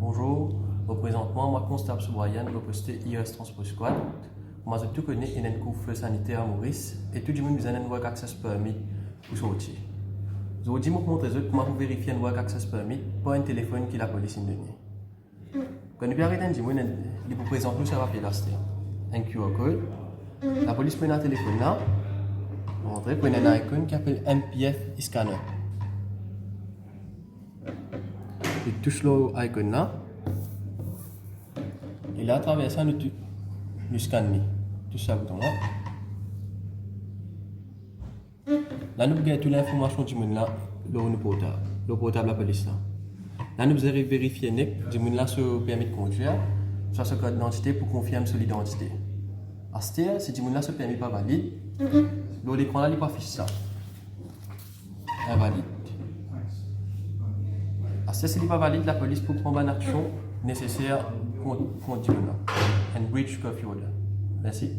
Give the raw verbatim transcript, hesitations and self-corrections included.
Bonzour, mo prezant mwa, mwa Konstab Soubrayan, mo poste I R S Transport Squad. Kouma zot tou kone, ena enn kouvre-feu saniter Moris e tou dimoun bizin enn work access permit pou sorti. Zordi mo pou montre zot kouma pou verifie enn work access permit par enn telefonn ki lapolis inn done. Kan nou pe aret enn dimoun, li pou prezant nou sa papie la, aster enn Q R code. Lapolis pou ena telefonn la, montre, pou ena enn icon ki apel M P F scanner. Li tous lor icon la. E la, atraver sa, nou tou, nou scan li. Tous sa bouton la. La nou pou gagn tou linformasion dimoun la lor nou portab, lor portab lapolis la. La nou bizin reverifie nek dimoun la so permi de kondwir, swa so kart didantite pou konfirm so lidantite. Aster, si dimoun la so permi pa valid, lor lekran la li pou afis sa. Invalid. Aster, si li pa valid, lapolis pou pran bann aksion neseser kont, kont dimoun la. Enn breach curfew order. Mersi.